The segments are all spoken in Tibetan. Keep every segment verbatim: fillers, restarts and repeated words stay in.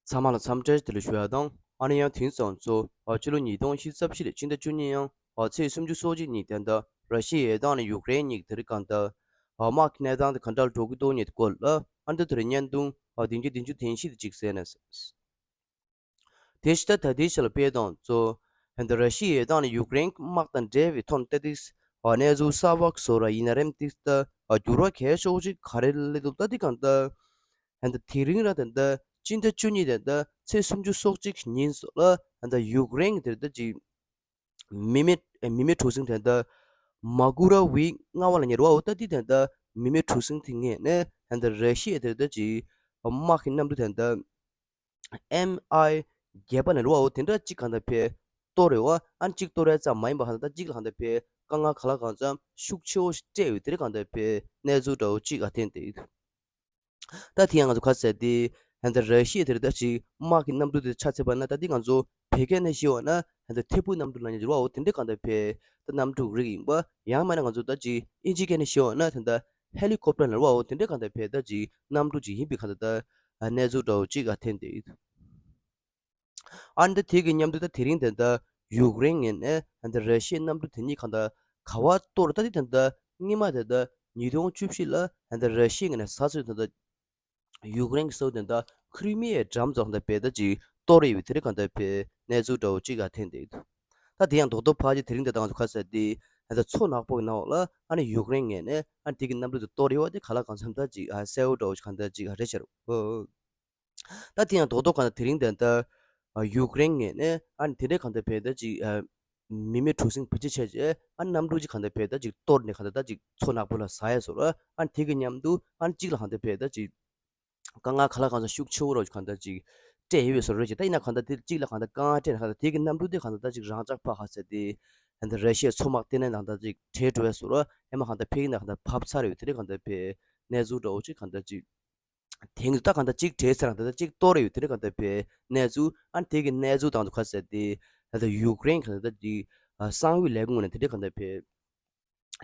ཚང་མ་ལ་འཚམས་འདྲི་བདེ་ལེགས་ཞུ་ཡ་དང་། ཨ་ནི་ཡང་དེང་སང་ཚོ་ཕྱི་ལོ་ཉིས་སྟོང་ཉི་ཤུ་རྩ་བཞི་ལོའི་ཕྱི་ཟླ་བཅུ་གཉིས་ཡང་ཚེས་སུམ་ཅུ་སོ་གཅིག་ཉིན་དེ་འདྲ་ར་ཤི་ཡའི་དང་ནི་ཡུཀ་རེན་གཉིས་ཀྱི་དེ་རིང་གང་ལྟར་དམག་གི་གནས་སྟངས་དེ་ག་འདྲ་འགྲོ་གི་འདུག་ཉིད་སྐོར་ལ་ཨ་འདི་དེར་བརྙན་ཐུང་བདུན་ཅུ་བདུན་ཅུ་དོན་བཞི་དེ་གཅིག་གསན་ན། དེ་ཕྱི་ཟླ་ད་ལྟའི་ཆ་ལ་དཔེ་དང་གཙོ། ཧན་ད་ར་ཤི་ཡའི་དང་ནི་ཡུཀ་རེན་དམག་དང་འབྲེལ་བའི་ཐོག་ནས་ཏིག་གནས་ཚུལ་གསར་པ་བཟོ་ར་ཡིན་ན་རེམ་ཏིག་ད་འགྱུར་བ་གལ་ཆེ་བོ་ཅིག་ག་རེ་སླེབས་འདུག་ད་འདི་གང་ལྟར་ཧན་ད་དེ་རིང་ར་ད་ལྟ་ཕྱི་ཟླ་བཅུ་གཉིས་ད་ལྟ་ཚེས་སུམ་ཅུ་སོ་གཅིག་ཉིན་སོགས་ལ་ཧན་ད་ཡུཀ་རེན་གྱི་དེར་ད་ཅིག་མི་མེད་མི་མེད་གྲུ་གཟིངས་དེ་ད་མ་གུ་ར་ཝི་ལྔ་བ་ལ་ཉེ་བ་འོ་ད་འདི་དེ་ད་མི་མེད་གྲུ་གཟིངས་དེ་ངས་ནས་ཧན་ད་ར་ཤི་ཡའི་དེར་ད་ཅིག་དམག་གི་གནམ་གྲུ་དེ་ད། ཨེམ་ཨའི་བརྒྱད་པ་ལ་རུ་བའོ་དེ་འདྲ་གཅིག་གང་ལྟར་ཕེ་གཏོར་རེ་བ་ཨན་གཅིག་གཏོར་རེ་ཙམ་མ་ཡིན་པ་གང་ལྟར་གཅིག་ལ་གང་ལྟར་ཕེ་དཀའ་ངལ་ག་ལ་གང་ཙམ་ཤུགས་ཆེ་བོ་ཞིག་སྤྲད་ཡོད་དེ་རེ་གང་ལྟར་ཕེ་གནས་ཚུལ་འདྲ་བོ་གཅིག་ཨ་ཐེན་དེ་ཡོད། ད་དེ་ཡང་ང་ཚོ་ཁ་གསལ་དེ་ཧན་ད་ར་ཤི་ཡ་དེ་རེ་ད་ཅིག་དམག་གི་གནམ་གྲུ་དེ་ཆ་ཚད་པ་ན་ད་དེ་ང་ཚོ་བོད་སྐད་ནས་ཤེས་བ་ན་ཧན་ད་ཐེ་བུ་གནམ་གྲུ་ལ་ཉེ་རུ་བའོ་དེ་འདྲ་གང་ལྟར་ཕེ་ད་གནམ་གྲུ་རིགས་ཡིན་པ་ཡང་མ་ན་ང་ཚོ་ད་ཅིག་ཨིན་ཇི་སྐད་ནས་ཤེས་བ་ན་ད་ད་ཧེ་ལི་ཀོབ་ཊར་ལ་རུ་བའོ་དེ་འདྲ་གང་ལྟར་ཕེ་ད་ཅིག་གནམ་གྲུ་ཅིག་ཡིན་པའི་གང་ལྟར་ད། གནས་ཚུལ་འདྲ་བོ་གཅིག་ཨ་ཐེན་དེ་ཡོད། ཨ་འདི་དེ་གི་མཉམ་དུ་ད་དེ་རིང་དེ་འདྲ་ཡུཀ་རེན་ངོས་ནས་ཨ་འདི་ར་ཤི་ཡའི་གནམ་གྲུ་དེ་གཉིས་གང་ལྟར་ག་བ་གཏོར་ད་དེ་དེ་འདྲ་སྔོན་མ་དེ་འདྲ་ཉིས་སྟོང་བཅུ་བཞི་ལ་ཨ་འདི་ར་ཤི་ཡའི་ངོས་ནས་ས་སྲོས་དེ་འདྲ་ཡུཀ་རེན་གྱི་ས་འོག་དེ་འདྲ་ཁྲི་མི་ཡའི་འགྲམ་ཙམ་དེ་འདྲ་བས་ད་ཅིག་གཏོར་ཡོད་པའི་དེ་རིང་གང་ལྟར་བས་གནས་ཚུལ་འདྲ་བོ་གཅིག་ཨ་ཐེན་དེ་ཡོད། ད་དེ་ཡང་རྡོག་རྡོག་ཕལ་ཆེར་དེ་རིང་དེ་དང་ཚོ་ཁ་གསལ་དེ་ཨ་འདི་མཚོ་ནག་པོ་གི་ནང་འོག་ལ་ཨ་ནི་ཡུཀ་རེན་ངོས་ནས་ཨ་ནི་དེ་གི་གནམ་གྲུ་དེ་གཏོར་ཡོད་པ་དེ་ག་ལ་གང་འཚམ་ད་ཅིག་ཨ་གསལ་བོ་འདྲ་བོ་ཞིག་གང་ལྟར་ཅིག་ཨ་རེད་ཤག་རོ། ད་དེ་ཡང་རྡོག་རྡོག་གང་ལྟར་དེ་རིང་དེ་ལྟར་ཡུཀ་རེན་ངོས་ནས་ཨ་ནི་དེ་འདྲའི་གང་ལྟར་བས་ད་ཅིག་མི་མེད་གྲུ་གཟིངས་བེད་སྤྱོད་བྱས་རྗེས་ཨ་ནི་གནམ་གྲུ་ཅིག་གང་ལྟར་བས་ད་ཅིག་གཏོར་ནས་གང་ལྟར་ད་ཅིག་མཚོ་ནག་པོ་ལ་ཟ་ཡ་བཟོ་ར་ཨ་ནི་དེ་གི་མཉམ་དུ་ཨ་ནི་གཅིག་ལ་གང་ལྟར་བས་ད་ཅིག་དཀའ་ངལ་ག་ལ་གང་འཚམ་ཤུགས་ཆེ་བོ་རོ་གང་ལྟར་ཅིག་སྤྲད་ཡོད་པའི་བཟོ་རོ་ཅིག་ད་ཡིན་ན་གང་ལྟར་དེ་གཅིག་ལ་གང་ལྟར་དཀའ་ངལ་སྤྲད་ན་གང་ལྟར་དེ་གི་གནམ་གྲུ་དེ་གང་ལྟར་ད་ཅིག་རང་ཅག་ཕ་ཧ་ཟེར་དེ་གང་ལྟར་ར་ཤི་ཡའི་མཚོ་དམག་ལྟེ་གནས་ནང་ད་ཅིག་བྲལ་འགྲོ་བའི་བཟོ་རོ་ཡང་མ་གང་ལྟར་ཕེ་གི་ན་གང་ལྟར་བབས་ཚར་ཡོད་དེ་རེ་གང་ལྟར་བས་གནས་ཚུལ་འདྲ་བོ་ཅིག་གང་ལྟར་ཅིག་དེང་དུ་ད་གང་ལྟར་གཅིག་བྲལ་ཚར་ན་ད་ལྟ་གཅིག་གཏོར་ཡོད་དེ་རེད་གང་ལྟར་བས་གནས་ཚུལ་ཨ་ནི་དེ་གི་གནས་ཚུལ་དང་དུ་ཁ་གསལ་ཏེ་ད་ལྟ་ཡུཀ་རེན་གང་ལྟར་གཅིག་གསང་བའི་ལས་ཁུངས་ནས་དེ་འདྲས་གང་ལྟར་བས་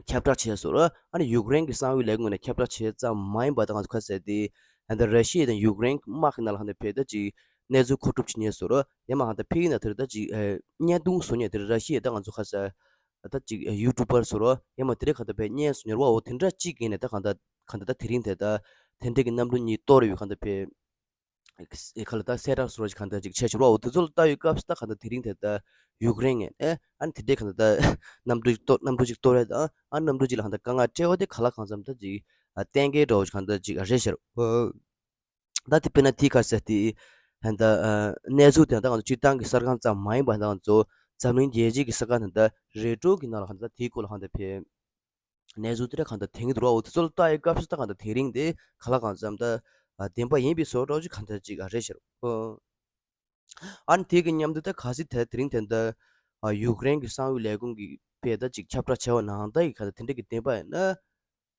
ཁྱབ་བསྒྲགས་བྱས་སོང་ར། ཨ་ནི་ཡུཀ་རེན་གྱི་གསང་བའི་ལས་ཁུངས་ནས་ཁྱབ་བསྒྲགས་བྱས་ཙམ་མ་ཡིན་པ་ད་གང་དུ་ཁ་གསལ་ཏེ་ད་ལྟ་ར་ཤི་ཡ་དང་ཡུཀ་རེན་དམག་གི་ནང་ལ་གང་ལྟར་བས་ད་གཅིག་གནས་ཚུལ་མཁོ་སྒྲུབ་བྱེད་ཉེས་སོང་ར། ཡང་མ་གང་ལྟར་ཕ་གི་ན་དེར་ད་གཅིག་བརྙན་ཐུང་བཟོ་ཉེས་དེར་ར་ཤི་ཡ་ད་གང་དུ་ཁ་གསལ། ད་ཅིག་ཡུ་ཊུབ་པར་ཟེར་རོ་ཡང་མ་དེ་འདྲས་གང་ལྟར་བས་བརྙན་བཟོ་ཉེར་བའོ་དེ་འདྲ་གཅིག་ཡིན་ནས་ད་གང་ལྟར་གང་ལྟར་ད་དེ་རིང་དེ་ད་དེ་འདྲས་ཀྱི་གནམ་གྲུ་གཉིས་གཏོར་ཡོད་གང་ལྟར་བས་ཁ་ལ་ད་གསལ་བསྒྲགས་ཟེར་རོ་ཅིག་གང་ལྟར་ཅིག་བྱས་ཆོག་རོ་དེ་ཚོ་ལ་ལྟ་ཡོད་སྐབས་སུ་ད་གང་ལྟར་དེ་རིང་དེ་ད་ཡུཀ་རེན་ངས་ཨེ་ཨ་ནི་དེ་འདྲས་གང་ལྟར་ད་གནམ་གྲུ་ཅིག་གཏོར་གནམ་གྲུ་ཅིག་གཏོར་རེད་ད་ཨ་གནམ་གྲུ་ཅིག་ལ་གང་ལྟར་དཀའ་ངལ་སྤྲད་འོ་དེ་ག་ལ་གང་འཚམ་ད་ཅིག་གཏན་འཁེལ་འགྲོ་ཅིག་གང་ལྟར་ཅིག་རེད་ཤག་རོ། ད་དེ་དཔེར་ན་དེའི་ཁ་གསལ་དེ་ད་ལྟ་གནས་ཚུལ་དེ་ད་ང་ཚོ་སྤྱིར་བཏང་གི་གསར་ཁང་ཙམ་མ་ཡིན་པ་ད་ང་ཚོ་འཛམ་གླིང་རྒྱལ་སྤྱིའི་གི་གསར་ཁང་དེ་ད་རེ་ཏྲོ་གི་ནང་ལ་གང་ལྟར་དེའི་སྐོར་ལ་གང་ལྟར་བས་གནས་ཚུལ་དེ་འདྲ་གང་ལྟར་དེང་གི་འདུག་ར། འོ་དེ་ཚོ་ལ་ལྟ་ཡི་སྐབས་སུ་ད་གང་ལྟར་དེ་རིང་དེ་ག་ལ་གང་འཚམ་ད་བདེན་པ་ཡིན་པའི་བཟོ་འདྲ་ཅིག་གང་ལྟར་ཅིག་རེད་ཤག་རོ། ཨ་ནི་དེ་གི་མཉམ་དུ་ད་གལ་སྲིད་དེ་དེ་རིང་དེ་འདྲ་ཡུཀ་རེན་གི་གསང་བའི་ལས་ཁུངས་ཀྱི་བས་ད་ཅིག་ཁྱབ་བསྒྲགས་བྱས་པ་ནང་ལྟར་གྱི་གང་ལྟར་དེ་འདྲ་གི་བདེན་པ་ཡིན་ན།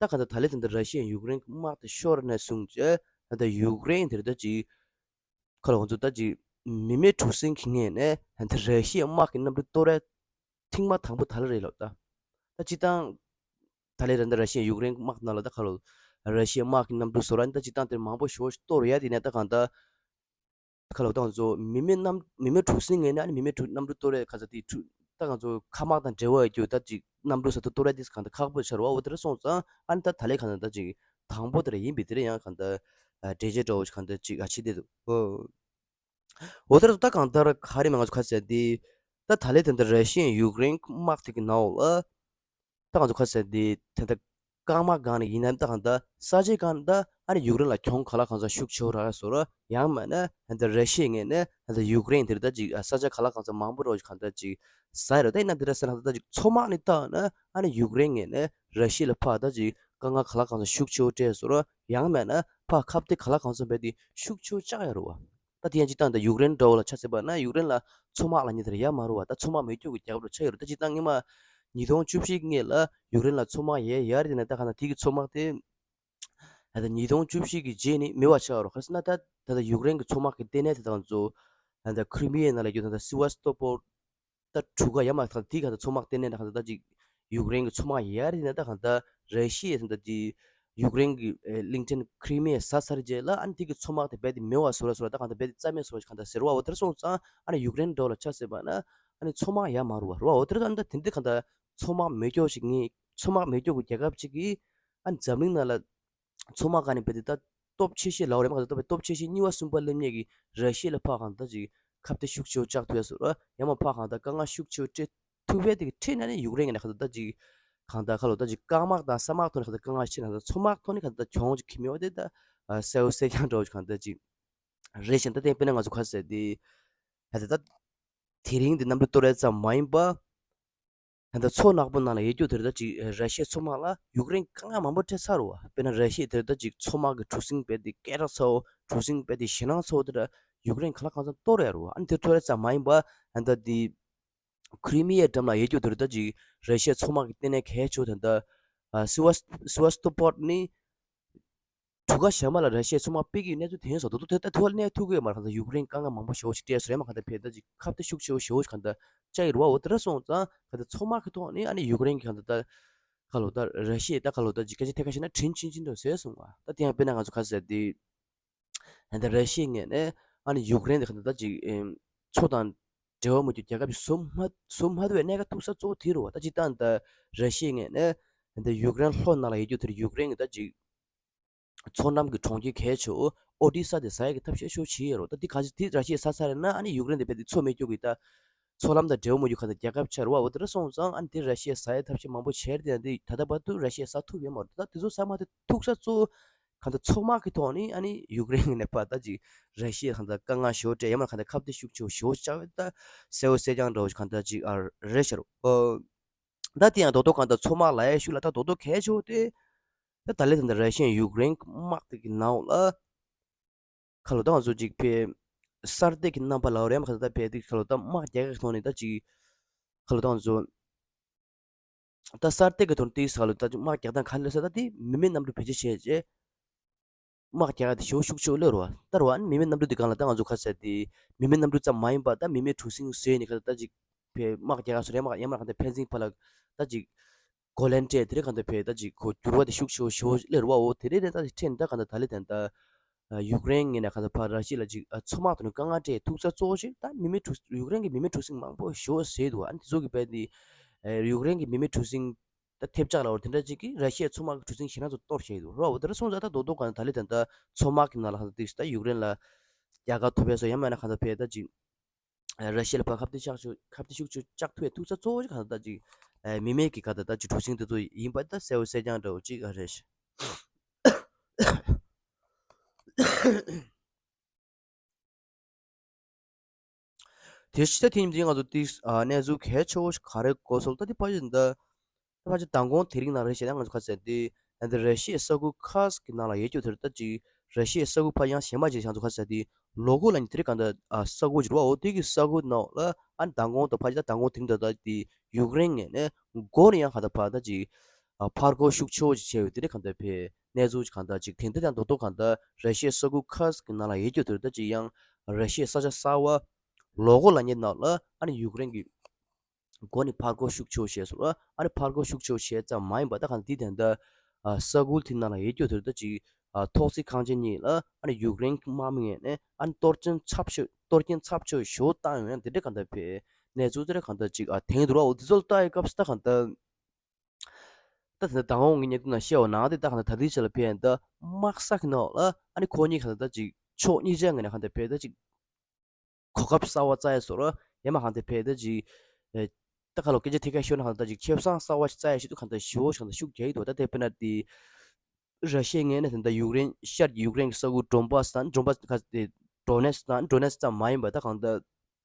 ད་གང་ལྟར་ད་ལན་དེ་འདྲ་ར་ཤི་ཡ་ཡུཀ་རེན་གྱི་དམག་དེ་ཤོར་ནས་བཟུང་རྗེས་ད་ལྟ་ཡུཀ་རེན་དེར་ད་ཅིག་ཁ་ལ་ང་ཚོ་ད་ཅིག་མི་མེད་གྲུ་གཟིངས་ཀྱི་ངོས་ནས་ད་ལྟ་ར་ཤི་ཡའི་དམག་གི་གནམ་གྲུ་གཏོར་ཡ་ཐེངས་མ་དང་པོ་ད་ལ་རེད་ལབ་ད། ད་སྤྱིར་བཏང་ད་ལན་ད་ལྟ་ར་ཤི་ཡ་ཡུཀ་རེན་དམག་ནང་ལ་ད་ཁ་ལོ་ར་ཤི་ཡའི་དམག་གི་གནམ་གྲུ་བཟོ་ར་ནི་ད་སྤྱིར་བཏང་དེར་མང་པོ་ཞེ་པོ་ཞིག་གཏོར་ཡ་དེ་ནས་ད་གང་ལྟར། ཁ་ལོ་ད་ང་ཚོ་མི་མེད་གནམ་མི་མེད་གྲུ་གཟིངས་ངོས་ནས་ཨ་ནི་མི་མེད་གྲུ་གནམ་གྲུ་གཏོར་རེད་ཁ་ཚ་དེ་གྲུ་ད་ང་ཚོ་མཁའ་དམག་དང་འབྲེལ་བ་ཡོད་རྒྱུ་ད་ཅིག་གནམ་གྲུ་ས་ཐོག་གཏོར་རེད་དེ་གང་ལྟར་ཁག་པོ་ཆགས་རེད་བ། འོ་དེ་འདྲ་སོང་ཙང་ཨ་ནི་ད་ད་ལན་གང་ལྟར་ད་ཅིག་དང་པོ་དེ་ར་ཡིན་པའི་དེ་ར་ཡང་གང་ལྟར་འགྲེལ་བརྗོད་འདྲ་བོ་ཞིག་གང་ལྟར་ཅིག་ཨ་བྱེད་བསྡད་འདུག་ཨོ། འོ་དེ་ར་ད་གང་ལྟར་ག་རེ་མ་ང་ཚོ་ཁ་ཚ་དེ་ད་ད་ལན་དེ་འདྲ་ར་ཤི་ཡ་ཡུཀ་རེན་དམག་དེ་གི་ནང་འོག་ལ། ད་ང་ཚོ་ཁ་གསལ་འདི་ད་ལྟ་རྐང་མ་སྒང་ནས་ཡིན་ན་ད་གང་ལྟར་ས་ཆའི་སྒང་ད་ཨ་ནི་ཡུཀ་རེན་ལ་གྱོང་ག་ལ་གང་འཚམ་ཤུགས་ཆེ་བོ་རག་ཡ་བཟོ་ར། ཡང་མིན་ན་ད་ལྟ་ར་ཤི་ཡའི་ངོས་ནས་ད་ལྟ་ཡུཀ་རེན་དེར་ད་ཅིག་ས་ཆ་ག་ལ་གང་འཚམ་མང་པོ་རོ་གང་ལྟར་ཅིག་ཟ་ཡ་ར། ད་ཡིན་ན་འདི་འདྲ་ཟེར་ན་ད་ལྟ་ཅིག་མཚོ་དམག་ནས་བཏང་ན་ཨ་ནི་ཡུཀ་རེན་ངོས་ནས་ར་ཤི་ཡ་ལ་ཕར་ད་ཅིག་དཀའ་ངལ་ག་ལ་གང་འཚམ་ཤུགས་ཆེ་བོ་སྤྲད་བཟོ་ར། ཡང་མིན་ན་ཕར་ཁ་གཏད་ག་ལ་གང་འཚམ་བས་ཏེ་ཤུགས་ཆེ་བོ་བཅག་ཡ་རོ་བ། ད་དེ་ཡང་སྤྱིར་བཏང་ད་ཡུཀ་རེན་འདྲ་བོ་ལ་ཆ་མཚོན་པ་ན་ཡུཀ་རེན་ལ་མཚོ་དམག་ལ་ཉེ་དེར་ཡ་མ་རུ་བ་ད་མཚོ་དམག་མེད་རྒྱུ་གི་རྒྱབ་རུ་ཆ་ཡོད་རེད། ད་སྤྱིར་བཏང་སྔོན་མ་ཉིས་སྟོང་བཅུ་བཞི་སྔོན་ལ་ཡུཀ་རེན་ལ་མཚོ་དམག་ཡས་ཡ་རེད་དེ་ནས་ད་ག་ན་དེ་གི་མཚོ་དམག་དེ་ད་ཉིས་སྟོང་བཅུ་བཞི་གི་རྗེས་ནས་མེད་པ་ཆགས་རོ། ག་རེ་ཟེར་ན་ད་ད་ད་ཡུཀ་རེན་གི་མཚོ་དམག་གི་ལྟེ་གནས་དེ་དང་ཚོ་ད་ད་ཁི་རི་མི་ཡའི་ནང་ལ་ཡོད་ད་ད་སི་ཝ་སི་ཏོ་པོལ་ད་གྲུ་ཁ་ཡ་མ་ཐག་དེ་ག་ད་མཚོ་དམག་ལྟེ་གནས་ད་ག་ད་ད་ཅིག་ཡུཀ་རེན་གི་མཚོ་དམག་ཡས་ཡ་རེད་དེ་ནས་ད་ག་ད་ར་ཤི་ཡའི་ད་ད་ཅིག་ཡུཀ་རེན་གྱི་ཨེ་གླིང་ཕྲན་ཁྲི་མི་ཡ་ཟ་ཚར་རྗེས་ལ་ཨ་ནི་དེ་གི་མཚོ་དམག་དེ་རྦད་དེ་མེད་པ་བཟོ་ར་བཟོ་ར་ད་གང་ལྟར་རྦད་དེ་རྩ་མེད་བཟོ་བ་ཞིག་གང་ལྟར་ཟེར་བ། འོ་དེར་སོང་ཙང་ཨ་ནི་ཡུཀ་རེན་འགྲོ་ལ་ཆ་བཞག་པ་ན་ཨ་ནི་མཚོ་དམག་ཡར་མར་བ་ར་བ། འོ་དེར་ད་དེ་འདྲ་གང་ལྟར་མཚོ་དམག་མེད་སྐྱོ་ཞིག་ངེས། མཚོ་དམག་མེད་སྐྱོ་གི་རྒྱལ་ཁབ་ཅིག་གིས་ཨ་ནི་འཛམ་གླིང་ནང་ལ་མཚོ་དམག་ག་ནས་རྦད་དེ་ད་སྟོབས་ཆེ་ཤོས་ལའོ་རེད་མ་ག་ད་སྟོབས་ཆེ་ཤོས་གཉིས་པ་གསུམ་པ་སླེབས་མཁན་གྱི་ར་ཤི་ཡ་ལ་ཕར་གང་ལྟར་ཅིག་ཁ་གཏད་ཤུགས་ཆེ་བོ་བཅག་ཐུབ་ཡ་བཟོ་ར། ཡང་མ་ཕར་གང་ལྟར་དཀའ་ངལ་ཤུགས་ཆེ་བོ་སྤྲད་ཐུབ་པའི་དེ་གི་ཁྲིད་ན་ནི་ཡུཀ་རེན་གྱི་ནས་གང་ལྟར་ཅིག་གང་ལྟར་ཁ་ལོ་ད་ཅིག་རྐང་དམག་དང་ས་དམག་ཐོག་ནས་གང་ལྟར་དཀའ་ངལ་ཆེ་ན་ད་མཚོ་དམག་ཐོག་ནས་གང་ལྟར་གྱོང་ཅིག་ཁེལ་མེད་པ་དེ་ད་གསལ་བོ་གསལ་རྐྱང་འདྲ་བོ་ཅིག་གང་ལྟར་ཅིག་རེད་ཤིང་ད་དེ་དཔེར་ན་ང་ཚོ་ཁ་ཟེར་དེ་ད་ད་དེ་རིང་འདི་གནམ་གྲུ་གཏོར་ཡ་ཙམ་མ་ཡིན་པ། ད་ལྟ་མཚོ་ནག་པོ་ནང་ལ་ཡོད་རྒྱུ་དེ་རེད། ད་ཅིག་ར་ཤི་ཡའི་མཚོ་དམག་ལ་ཡུཀ་རེན་དཀའ་ངལ་མང་པོ་འཕྲད་ཚར་བ། དཔེར་ན་ར་ཤི་ཡ་དེ་རེད། ད་ཅིག་མཚོ་དམག་གི་གྲུ་གཟིངས་རྦད་དེ་སྐད་གྲགས་ཚ་བོ། གྲུ་གཟིངས་རྦད་དེ་ཞེད་སྣང་ཚ་བོ་དེ་འདྲ་ཡུཀ་རེན་གང་ལ་གང་འཚམ་གཏོར་ཡ་རེད་བ། ཨ་ནི་དེ་གཏོར་ཡ་ཙམ་མ་ཡིན་པ་ད་ལྟ་དེ་ཁྲི་མི་ཡའི་འགྲམ་ལ་ཡོད་རྒྱུ་དེ་རེད། ད་ཅིག་ར་ཤི་ཡའི་མཚོ་དམག་གི་ལྟེ་གནས་གལ་ཆེ་བོ་དེ་འདྲ་སི་ཝཱས་སི་ཝཱས་ཏོ་པོར་ནི། གྲུ་ཁ་གཞན་པ་ལ་ར་ཤི་ཡའི་མཚོ་དམག་སྤེལ་གྱི་གནས་ཚུལ་དེ་ཡིན་སོང་། དོ་དོ་དེ་ལྟ་ཐུག་གནས་ཐུག་གི་ཡོད་མ་རེད། གང་ལྟར་ཡུཀ་རེན་དཀའ་ངལ་མང་པོ་ཞེ་པོ་ཞིག་སྤྲད་སོང་རེད། མ་གང་ལྟར་ཕེ་ད་ཅིག་ཁ་གཏད་ཤུགས་ཆེ་བོ་ཞེ་པོ་ཞིག་གང་ལྟར་བཅག་གི་རེད་བ། འོ་དེ་འདྲ་སོང་ཙང་གང་ལྟར་མཚོ་དམག་གི་ཐོག་ནས་ཨ་ནི་ཡུཀ་རེན་གྱི་གང་ལྟར་ད་ཁ་ལོ་ད་ར་ཤི་ཡའི་ད་ཁ་ལོ་ད་ཅིག་སྐད་ཆ་ཐད་ཀར་བཤད་ན་དྲིན་ཆུང་ཆུང་འདྲ་བཟོས་སོང་བ། ད་དེ་ཡང་དཔེར་ན་ང་ཚོ་ཁ་ཟེར་དེ་ད་ལྟ་ར་ཤི་ཡའི་ངོས་ནས་ཨ་ནི་ཡུཀ་རེན་དེ་གང་ལྟར་ད་ཅིག་མཚོ་དང་འབྲེལ་བ་མེད་རྒྱུ་རྒྱལ་ཁབ་ཅིག་བཟོ་མ་བཟོ་མ་ཐུབ་པའི་གནད་འགག་ཐུག་ས་གཙོ་བོ་དེ་རེད་བ། ད་ཅིག་ད་ད་ར་ཤི་ཡའི་ངོས་ནས་ད་ལྟ་ཡུཀ་རེན་ལྷོ་ནང་ལ་ཡོད་རྒྱུ་དེར་ཡུཀ་རེན་གྱི་ད་ཅིག་མཚོ་འགྲམ་གྱི་གྲོང་ཁྱེར་གལ་ཆེ་བོ་ཨོ་ཌི་ས་དེ་ཟ་ཡག་གི་ཐབས་ཤེས་ཤོག་བྱེད་ཡོད་རེད། ད་འདི་ག་ཅི་འདི་ར་ཤི་ཡས་ཟ་ཚར་ན་ཨ་ནི་ཡུཀ་རེན་དེ་རྦད་དེ་མཚོ་མེད་སྐྱོ་གི་ད་མཚོ་ལམ་དང་འབྲེལ་བ་མེད་རྒྱུ་གང་ལྟར་རྒྱལ་ཁབ་ཆགས་རེད་བ། འོ་དེ་འདྲ་སོང་ཙང་ཨ་ནི་དེ་ར་ཤི་ཡས་ཟ་ཡག་ཐབས་ཤེས་མང་པོ་བྱས་རེད་དེ། ད་ལྟ་བར་དུ་ར་ཤི་ཡས་ཟ་ཐུབ་ཡོད་མ་རེད། ད་དེ་ཚོ་ཟ་མ་ཐུབ་ཐུག་ས་གཙོ་བོ་གང་ལྟར་མཚོ་དམག་གི་ཐོག་ནས་ཨ་ནི་ཡུཀ་རེན་གྱི་ནས་ཕར་ད་ཅིག་ར་ཤི་ཡས་གང་ལྟར་དཀའ་ངལ་ཞེ་པོ་སྤྲད་ཡང་མ་གང་ལྟར་ཁ་གཏད་ཤུགས་ཆེ་བོ་ཞེ་པོ་བཅག་པའི་ད་གསལ་བོ་གསལ་རྐྱང་འདྲ་བོ་ཞིག་གང་ལྟར་ཅིག་ཨ་རེད་ཤག་རོ། ད་དེ་ཡང་རྡོག་རྡོག་གང་ལྟར་མཚོ་དམག་ལབ་ཡག་ཤུགས་ལ་ད་རྡོག་རྡོག་གལ་ཆེ་བོ་དེ། ད་ད་ལས་ད་ལྟ་ར་ཤི་ཡ་ཡུཀ་རེན་དམག་དེ་གི་ནང་ལ་ཁ་ལོ་ད་ང་ཚོ་ཅིག་ཕེ་གསར་གཏོད་ཀྱི་རྣམ་པ་ལ་རེམ་ཁ་ད་ཕེ་དེ་ཁ་ལོ་ད་དམག་རྒྱག་གི་ཐོག་ནས་ད་ཅིག་ཁ་ལོ་ད་ང་ཚོ་ད་གསར་གཏོད་ཀྱི་ཐོག་ནས་དེ་ཁ་ལོ་ད་དམག་རྒྱག་སྟངས་ག་ལེ་ས་ད་དེ་མི་མེད་གནམ་གྲུ་བེད་སྤྱོད་བྱས་རྗེས་དམག་རྒྱག་ཡག་དེ་ཞེ་པོ་ཤུགས་ཆེ་བོ་སླེབས་རེད་བ། ད་རེད་བ་མི་མེད་གནམ་གྲུ་དེ་སྒང་ལ་ད་ང་ཚོ་ཁ་ཟེར་དེ་མི་མེད་གནམ་གྲུ་ཙམ་མ་ཡིན་པ་ད་མི་མེད་གྲུ་གཟིངས་བཟོས་ནས་ཁ་ད་ཅིག་ཕེ་དམག་རྒྱག་ཡག་སོ་རེད་དམག་ཡང་མ་གང་ལྟར་ཕན་ཚུན་བར་ལ་ད་ཅིག་གོ་ལན་སྤྲད་དེ་རེད། གང་ལྟར་ཕེ་ད་ཅིག་གོ་འགྱུར་བ་དེ་ཤུགས་ཆེ་བོ་ཞེ་པོ་སླེབས་རེད་བ། འོ་དེ་རེད་རེད། ད་ཅིག་ཁྲེན་ད་གང་ལྟར་ད་ལེ་དན་ད་ཡུཀ་རེན་ངོས་ནས་གང་ལྟར་ཕར་ར་ཤི་ཡ་ལ་ཅིག་མཚོ་དམག་ཐོག་ནས་དཀའ་ངལ་སྤྲད་ཐུག་ས་གཙོ་བོ་ཞིག་ད་མི་མེད་གྲུ་ཡུཀ་རེན་གྱི་མི་མེད་གྲུ་གཟིངས་མང་པོ་ཞེ་པོ་བཟོས་འདུག་ཨ་ནི་དེ་ཚོ་གི་ཕེ་དེ་ཡུཀ་རེན་གྱི་མི་མེད་གྲུ་གཟིངས་ད་ཐེབས་ཆག་ལ་འོར་དེ་འདྲ་ཅིག་གིས་ར་ཤི་ཡའི་མཚོ་དམག་གི་གྲུ་གཟིངས་ཞེ་དྲག་ཚོ་གཏོར་བཞག་ཡོད་འདུག་རོ། འོ་དེ་འདྲ་སོང་ཙང་ད་རྡོག་རྡོག་གང་ད་ལེ་དེ་འདྲ་མཚོ་དམག་གི་ནང་ལ་ཧ་ཏིག་ད་ཡུཀ་རེན་ལ་རྒྱལ་ཁ་ཐོབ་པའི་སོ་ཡང་མིན་ན་གང་ད་ཕེ་ད་ཅིག་ར་ཤི་ཡ་ལ་ཕར་ཁ་གཏད་ཤུགས་ཆེ་ཁ་གཏད་ཤུགས་ཆེ་བཅག་ཐུབ་ཡ་ཐུག་ས་གཙོ་བོ་ཅིག་གང་ད་ད་ཅིག་མི་མེད་ཀྱི་ག་ད་ད་ཅིག་གྲུ་གཟིངས་དེ་ཚོ་ཡིན་པ་ད་གསལ་བོ་གསལ་རྐྱང་འདྲ་བོ་ཅིག་ཨ་རེད། དེ་ཕྱི་ད་དེ་ཉིན་དེ་ང་ཚོ་ཏིས་ཨ་གནས་ཚུལ་གལ་ཆེ་བོ་ཞིག་ག་རེ་གོ་སོང་ད་དེ་ཕ་ཡི་འདི་ད་ཕ་ཅིག་མདང་དགོང་དེ་རིང་ནང་རེ་བཤད་ན་ང་ཚོ་ཁ་ཟེར་དེ་ཨ་འདི་ར་ཤི་ཡའི་ས་ཁུལ་ཁ་སི་གི་ནང་ལ་ཡོད་རྒྱུ་དེར་ད་ཅིག་ར་ཤི་ཡའི་ས་ཁུལ་ཕ་ཡང་གཞན་པ་ཅིག་ང་ཚོ་ཁ་ཟེར་དེ་ལོ་གོ་ལ་ནི་དེ་རིང་གང་ད་ཨ་ས་ཁུལ་ཅིག་རུ་བ་འོ་དེ་གི་ས་ཁུལ་ནང་ལ་ཨ་མདང་དགོང་དང་ཕ་ཅིག་ད་མདང་དགོང་དེ་རིང་ད་ད་དེ་ཡུཀ་རེན་ངོས་ནས་མགོ་ནས་ཡང་གང་ད་ཕ་ད་ཅིག་ཨ་ཕར་རྒོལ་ཤུགས་ཆེ་བོ་ཅིག་བྱས་ཡོད་དེ་རིང་གང་ད་ཕེ་གནས་ཚུལ་ཅིག་གང་ད་ཅིག་དེང་དུས་ཀྱང་རྡོག་རྡོག་གང་ད་ར་ཤི་ཡའི་ས་ཁུལ་ཁ་སི་གི་ནང་ལ་ཡོད་རྒྱུ་དེར་ད་ཅིག་ཡང་ར་ཤི་ཡའི་ས་ཆ་གསར་བ་ལོ་གོ་ལ་ཉེ་ནང་ལ་ཨ་ནི་ཡུཀ་རེན་གྱི་མགོ་ནས་ཕར་རྒོལ་ཤུགས་ཆེ་བོ་བྱས་སོང་ར། ཨ་ནི་ཕར་རྒོལ་ཤུགས་ཆེ་བོ་བྱས་ཙམ་མ་ཡིན་པ་ད་གང་དེའི་དོན་དུ་ས་ཁུལ་དེ་ནང་ལ་ཡོད་རྒྱུ་དེར་ད་ཅིག་ཐོག་བརྩེགས་ཁང་ཆེན་གཉིས་ལ་ཨ་ནི་ཡུཀ་རེན་དམག་མི་ངོས་ནས་ཨ་ནི་གཏོར་སྐྱོན་ཚབས་ཆེ་གཏོར་སྐྱོན་ཚབས་ཆེ་བོ་ཞེ་པོ་བཏང་ཡོང་ཡང་དེ་འདྲ་གང་ལྟར་ཕེ་གནས་ཚུལ་དེ་འདྲ་གང་ལྟར་ཅིག་ཨ་དེང་དུ་ར་འོ་དེ་ཚོ་ལ་ལྟ་ཡི་སྐབས་སུ་ད་གང་ལྟར། ད་དེ་ནས་མདང་དགོང་གི་ཉེ་དུས་ན་བཤད་པ་ནང་དེ་ད་གང་ལྟར་ད་ལྟའི་ཆ་ལ་ཕེ་ཡང་ད་དམག་ས་གི་ནང་ལ་ཨ་ནི་ཁོ་གཉིས་གང་ལྟར་ད་ཅིག་ཕྱོགས་གཉིས་ཆ་ངོས་ནས་གང་ལྟར་ཕེ་ད་ཅིག་གོ་སྐབས་གསར་བ་བཙལ་ཡ་བཟོ་ར་ཡང་མ་གང་ལྟར་ཕེ་ད་ཅིག་ཨེ་ད་ག་ལོ་སྐད་ཆ་ཐད་ཀར་ཤོད་ན་གང་ལྟར་ཅིག་ཁེ་བཟང་གསར་བ་ཞིག་བཙལ་ཡ་ཞིག་ཏུ་གང་ལྟར་ཞེ་པོ་ཞིག་གང་ལྟར་ཤུགས་རྒྱག་གི་འདུག་ད་དེ་དཔེར་ན་དེ་ར་ཤི་ཡའི་ངོས་ནས་ད་ལྟ་ཡུཀ་རེན་ཤར་གྱི་ཡུཀ་རེན་གྱི་ས་ཁུལ་ཌོན་བྷ་སི་དང་ཌོན་བྷ་སི་ག་དེ་ཌོ་ནེ་སི་དང་ཌོ་ནེ་སི་ཙམ་མ་ཡིན་པ་ད་གང་ལྟར།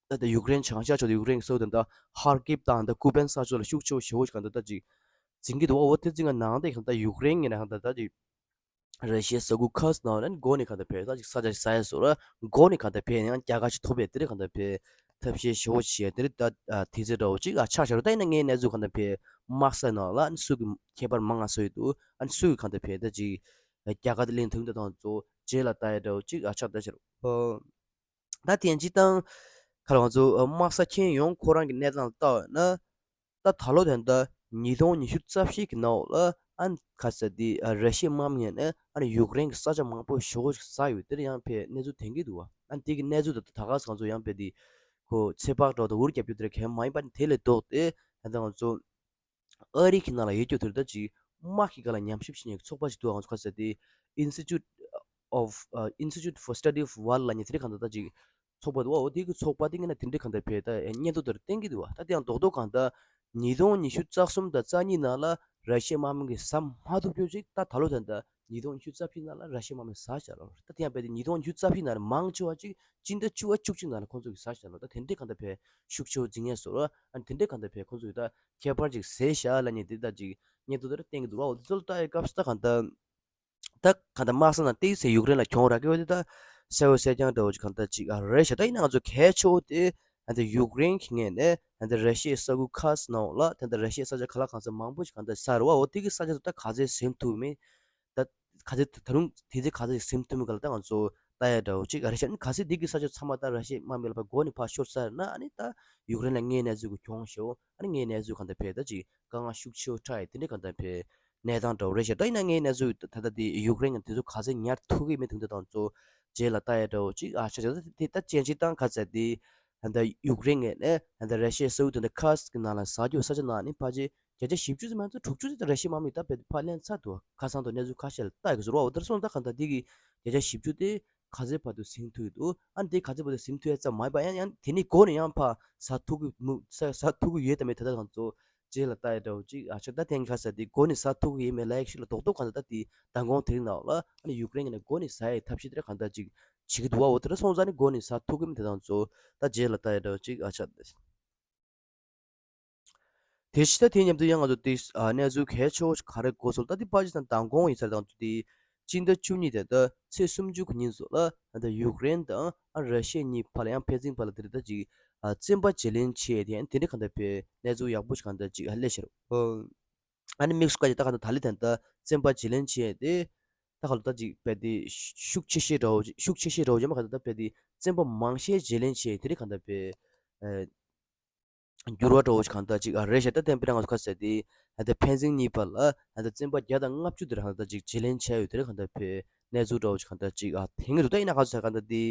ད་ལྟ་ཡུཀ་རེན་བྱང་ཤར་ཕྱོགས་དང་ཡུཀ་རེན་གྱི་ས་ཁུལ་དེ་འདྲ་ཧར་ཀིབ་དང་ད་ཀུ་པན་ས་ཕྱོགས་ལ་ཤུགས་ཆེ་བོ་ཞེ་པོ་ཞིག་གང་ལྟར་ད་ཅིག་འཛིན་གྱི་འདུག་འོ་དེ་འཛིན་གྱི་ནང་དེ་གང་ལྟར་ཡུཀ་རེན་ངོས་ནས་གང་ལྟར་ད་ཅིག་ར་ཤི་ཡའི་ས་ཁུལ་ཁ་སི་ནང་ནས་མགོ་ནས་གང་ལྟར་ཕེ་ད་ཅིག་ས་ཆ་ཞིག་ཟ་ཡ་བཟོ་ར་མགོ་ནས་གང་ལྟར་ཕེ་ཡང་རྒྱལ་ཁ་ཞིག་ཐོབ་པའི་དེ་རིང་གང་ལྟར་ཕེ་ཐབས་ཤེས་ཞེ་པོ་ཞིག་དེ་རིང་ད་དེ་ཚེ་འདྲ་བོ་ཅིག་ཨ་ཆགས་བཞག་རུ་ད་ཡིན་ན་ངའི་གནས་ཚུལ་གང་ལྟར་ཕེ་དམག་ས་ནང་ལ་ཨ་ནི་སུ་གི་ཁྱད་པར་མང་ང་སོ་ཡི་འདུག་ཨ་ནི་སུ་གི་གང་ལྟར་ཕེ་ད་ཅིག་རྒྱལ་ཁ་དེ་ལེན་ཐུབ་འདི་དང་གཙོ་རྗེས་ལ་ལྟ་ཡ་འདྲ་བོ་ཅིག་ཨ་ཆགས་ད་ཤར་ཨོ། ད་དེ་ཡང་སྤྱིར་བཏང་ཁ་ལ་ང་ཚོ་དམག་ས་མཁྱེན་ཡོང་ཁོ་རང་གི་གནས་སྟངས་ལ་ལྟ་བ་ཡིན་ན། ད་ད་ལོ་དོན་ད་ཉིས་སྟོང་ཉི་ཤུ་རྩ་བཞི་གི་ནང་ལ་ ཨ་ནི་ག་ཟེར་དེ་ཨ་ར་ཤི་ཡའི་དམག་མི་ཡིན་ནས་ཨ་ནི་ཡུཀ་རེན་གྱི་ས་ཆ་མང་པོ་ཞེ་པོ་ཞིག་ཟ་ཡོད། དེར་ཡང་ཕར་གནས་ཚུལ་ཐོན་གྱི་འདུག་བ། ཨ་ནི་དེ་གི་གནས་ཚུལ་དེ་ད་ག་ས་གང་ཚོ་ཡང་ཕར་དེ་ཁོ་ཚོད་དཔག་འདྲ་བོ་དང་འུར་རྒྱབ་རྒྱུ་དེ་འདྲ་གང་ཡང་མ་ཡིན་པ། དེ་ལས་ལྡོག་སྟེ་ད་ལྟ་ང་ཚོ་ཨ་རི་གི་ནང་ལ་ཡོད་རྒྱུ་དེར་ད་ཅིག་དམག་གི་སྒང་ལ་ཉམས་ཞིབ་བྱེད་མཁན་གྱི་ཚོགས་པ་ཞིག་འདུག་ང་ཚོ་ག་ཟེར་དེ་Institute of uh, Institute for Study of War ལབ་མཁན་དེ་འདྲ་གང་ལྟར་ད་ཅིག་ཚོགས་པ་འདུག་བ། འོ་དེ་གི་ཚོགས་པ་དེ་ངོས་ནས་དེ་འདྲ་གང་ལྟར་ཕར་ད་སྙན་ཐོ་དེར་བསྟན་གྱི་འདུག་བ། ད་དེ་ཡང་རྡོག་རྡོག་གང་ལྟར་ཉིས་སྟོང་ཉི་ཤུ་རྩ་གསུམ་དང་རྩ་གཉིས་ནང་ལ་ར་ཤི་ཡའི་དམག་མི་གིས་ཟ་མ་ཐུབ་རྒྱུ་ཅིག་ད་ད་ལོ་ད་ལྟ་ཉིས་སྟོང་ཉི་ཤུ་རྩ་བཞི་ནང་ལ་ར་ཤི་ཡའི་དམག་མི་ཟ་བཞག་ལོ། ད་དེ་ཡང་རྦད་དེ་ཉིས་སྟོང་ཉི་ཤུ་རྩ་བཞི་ནང་ལ་མང་ཆེ་བ་ཅིག་སྤྱི་ཟླ་བཅུ་པ་བཅུ་གཅིག་ནང་ལ་ཁོང་ཚོ་གིས་ཟ་བཞག་ལོ། ད་དེ་འདྲའི་གང་ལྟར་ཕར་ཤུགས་ཆེ་བོ་འཛིང་ཡས་བཟོ་ར། ཨ་ནི་དེ་འདྲའི་གང་ལྟར་ཕར་ཁོང་ཚོ་གིས་ད་ཁྱད་པར་ཅིག་བཟོས་བཞག་ལབ་མཁན་དེ་ད་ཅིག་སྙན་ཐོ་དེར་བསྟན་གྱི་འདུག་བ། འོ་དེ་ཚོ་ལ་ལྟ་ཡས་སྐབས་སུ་ད་གང་ལྟར་ད་གང་ལྟར་དམག་ས་ནང་ཏོག་ཙམ་ཡུཀ་རེན་ལ་གྱོང་རག་གི་ཡོད་དེ་ད་གསལ་པོ་གསལ་རྐྱང་འདྲ་བོ་ཅིག་གང་ལྟར་ཅིག་ཨ་རེད་ཤག་ད་ཡིན་ན་ང་ཚོ་གལ་ཆེ་བོ་དེ་ད་ལྟ་ཡུཀ་རེན་གྱི་ངོས་ནས་ད་ལྟ་ར་ཤི་ཡའི་ས་ཁུལ་ཁག་ཅིག་ནང་ལ་ད་ལྟ་ར་ཤི་ཡའི་ས་ཆ་ག་ལ་གང་ས་མང་པོ་ཞིག་གང་ལྟར་ཟ་རེད་བ། འོ་དེ་གི་ས་ཆ་ཚོ་ད་ག་ཚོད་ཟིན་ཐུབ་མེད། ད་ག་ཚོད་ད་རུང་དེ་ཚོ་ག་ཚོད་ཟིན་ཐུབ་མེད་ག་ལ་ད་ང་ཚོ་ལྟ་ཡ་འདྲ་བོ་ཅིག་ཨ་རེད་ཤག་ཨ་ནི་གལ་སྲིད་དེ་གི་ས་ཆ་ཚང་མ་ད་ར་ཤི་ཡའི་དམག་མི་ལ་ཕར་མགོ་ནས་ཕར་ཤོར་ཚར་ན། ཨ་ནི་ད་ཡུཀ་རེན་ལ་དངོས་གནས་ཚུལ་གྱི་གྱོང་ཞེ་པོ། ཨ་ནི་དངོས་གནས་ཚུལ་གང་ལྟར་ཕར་ད་ཅིག་དཀའ་ངལ་ཤུགས་ཆེ་བོ་འཕྲད་ཡས་དེ་འདྲའི་གང་ལྟར་ཕར་གནས་སྟངས་འདྲ་བོ་རེད་ཤག་ད་ཡིན་ན་དངོས་གནས་ཚུལ་ད་ལྟ་དེ་ཡུཀ་རེན་གྱིས་དེ་ཚོ་ག་ཚོད་ཉར་ཐུབ་ཀྱི་མེད་དེ་འདྲ་ད་ང་ཚོ་རྗེས་ལ་ལྟ་ཡ་འདྲ་བོ་ཅིག་ཨ་ཆ་ཆ་ད་དེ་ད་སྤྱན་ཆིག་བཏང་ག་ཚོད་དེ་ད་ལྟ་ཡུཀ་རེན་ངོས་ནས་ད་ལྟ་ར་ཤི་ཡའི་ས་ཁུལ་དེ་འདྲ་ཁག་ཅིག་གི་ནང་ལ་ཟ་རྒྱུ་ས་ཆ་ནང་ནི་ཕལ་ཆེར་བརྒྱ་ཆ་བཞི་བཅུ་ཙམ་མ་གཏོགས་དྲུག་ཅུ་ཙམ་ར་ཤི་ཡའི་དམག་མི་ད་རྦད་དེ་ཕར་ལེན་ཚར་འདུག་ཁ་སང་དང་གནས་ཚུལ་ཁ་ཤས་ལ་ལྟ་ཡི་ཟེར་བ། འོ་དེར་སོང་ཙང་གང་ལྟར་འདི་གི་བརྒྱ་ཆ་བཞི་བཅུ་དེ་ག་ཚོད་བར་དུ་ཟིན་ཐུབ་ཀྱི་འདུག་ཨ་ནི་དེ་ག་ཚོད་བར་དུ་ཟིན་ཐུབ་ཡ་ཙམ་མ་ཡིན་པ་ཡང་ཡང་དེ་ནི་མགོ་ནས་ཡང་ཕར་ཟ་ཐུབ་ཀྱི་མི་ཟ་ཟ་ཐུབ་ཀྱི་ཡོད་དམ་མེད་ད་ལྟ་ང་ཚོ་རྗེས་ལ་ལྟ་ཡ་འདྲ་བོ་ཅིག་ཨ་ཆ་ད་དེང་ག་ས་དེ་མགོ་ནས་ཟ་ཐུབ་ཀྱི་ཡོད་མེད་ལ་ཡག་ཤོས་ལ་རྡོག་རྡོག་གང་ལྟར་ད་དེ་མདང་དགོང་དེ་རིང་ནང་ལ་ཨ་ནི་ཡུཀ་རེན་གྱི་ནས་མགོ་ནས་ཟ་ཡའི་ཐབས་ཤེས་དེ་འདྲ་གང་ལྟར་ཅིག་བྱེད་ཀྱི་འདུག་བ། འོ་དེ་འདྲ་སོང་ཙང་ནི་མགོ་ནས་ཟ་ཐུབ་ཀྱི་མི་དེ་དང་ཚོ་ད་རྗེས་ལ་ལྟ་ཡ་འདྲ་བོ་ཅིག་ཨ་ཆ། དེ་ཕྱི་ད་དེ་མཉམ་དུ་ཡང་ང་ཚོ་དེ་ཨ་གནས་ཚུལ་གལ་ཆེ་བོ་ཞིག་ག་རེ་གོ་སོང་ལ། ད་དེ་པ་ཅི་དང་མདང་དགོང་ཡིན་ས་རེད། ད་ང་ཚོ་དེ་སྤྱི་ཟླ་བཅུ་གཉིས་དེ་ད་ཚེས་སུམ་ཅུ་གི་ཉིན་ཚོ་ལ་ད་ཡུཀ་རེན་དང་ཨ་ར་ཤི་ཡ་གཉིས་བར་ལ་ཡང་ཕན་ཚུན་བར་ལ་དེ་རེད་ད་ཅིག་ཨ་བཙན་པ་བརྗེ་ལེན་བྱས་ཏེ་ཡང་དེ་འདྲ་གང་ལྟར་ཕར་གནས་ཚུལ་ཡག་པོ་ཞིག་གང་ལྟར་ཅིག་ཨ་སླེབས་ཤག་ཨ་ནི་དམིགས་སུ་བཀར་ཅིག་ད་གང་ལྟར་ད་ལི་དེ་ད་བཙན་པ་བརྗེ་ལེན་བྱས་ཏེ་ད་ག་ལ་ད་ཅིག་རྦད་དེ་ཤུགས་ཆེ་ཤོས་འདྲ་བོ་ཤུགས་ཆེ་ཤོས་འདྲ་བོ་ཡོད་མ་གང་ལྟར་ད་རྦད་དེ་བཙན་པ་མང་ཤས་བརྗེ་ལེན་བྱས་དེ་རེད་གང་ལྟར་ཕར་ཨ། འགྱུར་བ་འདྲ་བོ་ཞིག་གང་ལྟར་ཅིག་ཨ་རེད་ཤག་ད་དེ་དཔེར་ན་ང་ཚོ་ག་ཟེར་དེ་ད་ཕན་ཚུན་གཉིས་བར་ལ་ད་བཙན་པ་བརྒྱ་དང་ལྔ་བཅུ་དེ་རེད་གང་ལྟར་ཅིག་བརྗེ་ལེན་བྱས་ཡོད་དེ་རེད་གང་ལྟར་ཕར་གནས་ཚུལ་འདྲ་བོ་ཞིག་གང་ལྟར་ཅིག་ཨ་ཐོན་གྱི་འདུག་ད་ཡིན་ན་ག་ཚོད་གང་ལྟར་དེ་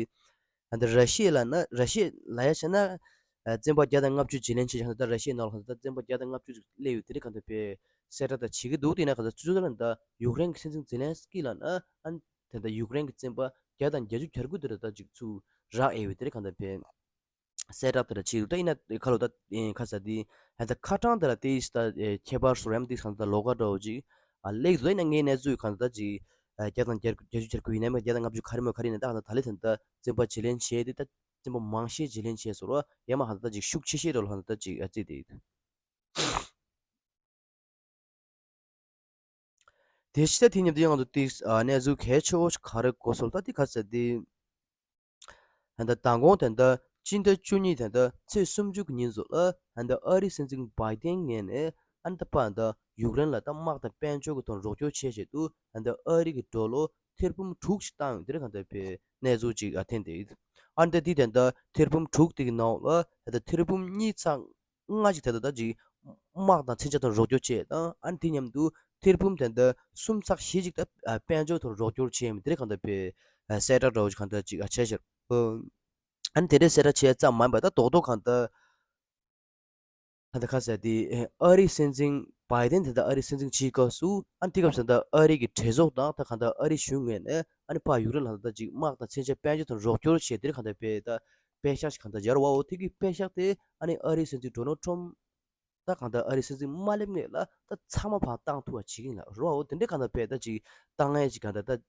ད་ར་ཤི་ཡ་ལ་ན་ར་ཤི་ཡ་ལ་ཡ་བྱས་ན་ཨ་བཙན་པ་བརྒྱ་དང་ལྔ་བཅུ་བརྗེ་ལེན་བྱས་ཀྱང་ད་ར་ཤི་ཡའི་ནང་ལ་གང་ལྟར་ད་བཙན་པ་བརྒྱ་དང་ལྔ་བཅུ་ཅིག་སླེབས་ཡོད་དེ་རེད་གང་ལྟར་ཕར་གསལ་བསྒྲགས་ད་བྱེད་ཀྱི་འདུག་དེ་ཡིན་ན་གང་ལྟར་ཚུར་ཚུར་ལ་ད་ཡུཀ་རེན་གྱི་སྲིད་འཛིན་ཛེ་ལན་སི་ཀི་ལ་ན་ཨ་ད་ད་ཡུཀ་རེན་གྱི་བཙན་པ་བརྒྱ་དང་བརྒྱད་ཅུ་གྱ་དགུ་དེ་རེད་ད་ཅིག་ཚུར་རག་ཨེ་ཡོད་དེ་རེད་གང་ལྟར་ཕར། གསལ་བསྒྲགས་དེ་འདྲ་བྱེད་ཀྱི་འདུག་ད་ཡིན་ན་ཁ་ལོ་ད་ཨེ་ཁ་ས་དེ་ཧན་ད་ཁ་གྲངས་དེ་ལ་དེ་ཡིས་ད་ཨེ་ཁྱད་པར་སོ་རེམ་དེ་ཚང་ད་ལོགས་ཀ་འདྲ་བོ་ཅིག་ཨ་སླེབས་ཀྱི་འདུག་ད་ཡིན་ན་ངའི་གནས་ཚུལ་གང་ད་ཅིག་ཨ་བརྒྱ་དང་བརྒྱད་ཅུ་གྱ་དགུ་ཡིན་ན་མ་བརྒྱ་དང་ལྔ་བཅུ་ག་རེ་མོ་ག་རེ་ཡིན་ན་ད་ཧ་ད་ད་ལེ་ཐན་ད་བཙན་པ་བརྗེ་ལེན་བྱས་ཏེ་ད་བཙན་པ་མང་ཤས་བརྗེ་ལེན་བྱས་སོ་རོ་ཡ་མ་ཧ་ད་ད་ཅིག་ཤུགས་ཆེ་ཤོས་འདྲ་བོ་ཧ་ད་ད་ཅིག་ཨ་བརྩིས་ཏེ་ཡོད། དེ་ཕྱི་ད་དེ་མཉམ་དུ་ཡང་ང་ཚོ་ཏིག་ཨ་གནས་ཚུལ་གལ་ཆེ་བོ་ཞིག་ག་རེ་གོ་སོང་ལ་ད་དེ་ག་ཚོད་དེ་ཧན་ད་མདང་དགོང་དེ་ད་སྤྱི་ཟླ་བཅུ་གཉིས་དེ་ད་ཚེས་སུམ་ཅུ་གི་ཉིན་ཚོ་ལ་ཧན་ད་ཨ་རིའི་སྲིད་འཛིན་བྷའི་ཏན་ངོས་ནས་ཨ་ནི་ད་པ་ད་ཡུཀ་རེན་ལ་ད་དམག་དང་དཔལ་འབྱོར་གྱི་ཐོག་རོགས་སྐྱོར་བྱེད་ཆེད་དུ་ཧན་ད་ཨ་རི་གི་ཌོ་ལོ་ཐེར་འབུམ་དྲུག་ཞིག་བཏང་ཡོད་དེ་རེད་གང་ལྟར་ཕར་གནས་ཚུལ་ཅིག་ཨ་ཐོན་ཏེ་ཡོད། ཨ་ནི་ད་དེ་དེ་ད་ཐེར་འབུམ་དྲུག་དེ་གི་ནང་ལ་ཧན་ད་ཐེར་འབུམ་གཉིས་ཚག་ལྔ་ཅིག་དེ་ད་ད་ཅིག་དམག་དང་མཚོན་ཆ་ཐོག་རོགས་སྐྱོར་བྱས་དང་ཨ་ནི་དེ་མཉམ་དུ་ཐེར་འབུམ་དེ་འདྲ་གསུམ་ཚག་བཞི་ཅིག་ད་དཔལ་འབྱོར་ཐོག་རོགས་སྐྱོར་བྱས་མི་དེ་རེད་གང་ལྟར་ཕར་གསལ་བསྒྲགས་འདྲ་བོ་ཅིག་གང་ལྟར་ཅིག་ཨ་བྱས་ཤར། ཨ་ནི་དེ་འདྲའི་གསལ་བསྒྲགས་བྱས་ཙམ་མ་ཡིན་པར་ད་རྡོག་རྡོག་གང་ལྟར་ད་ལྟ་ཁ་ཟེར་དེ་ཨ་རིའི་སྲིད་འཛིན་བྷའི་ཏན་དེ་ད་ཨ་རིའི་སྲིད་འཛིན་བྱེད་སྐབས་སུ་ཨ་ནི་དེ་སྐབས་སུ་ད་ཨ་རི་གི་གྲོས་ཚོགས་དང་ད་གང་ལྟར་ཨ་རིའི་གཞུང་ངོས་ནས་ཨ་ནི་ཕར་ཡུཀ་རེན་ལ་ད་ཅིག་དམག་དང་མཚོན་ཆ་དཔལ་འབྱོར་དང་རོགས་སྐྱོར་བྱས་དེ་རེད་གང་ལྟར་ཕར་ད་པད་ཤག་ཅིག་གང་ལྟར་སྦྱར་བའོ། དེ་གི་པད་ཤག་དེ་ཨ་ནི་ཨ་རིའི་སྲིད་འཛིན་ཌོ་ནལ་ཊམ་ད་གང་ལྟར་ཨ་རིའི་སྲིད་འཛིན་མ་སླེབས་སྔོན་ལ་ད་ཚང་མ་ཕར་བཏང་ཐུབ་པ་བྱེད་ཀྱི་ཡིན་ལ་རོ་འོ་དེ་འདྲའི་གང་ལྟར་ཕར་ད་ཅིག་བཏང་ཡས་ཅིག་གང་ལྟར་ད་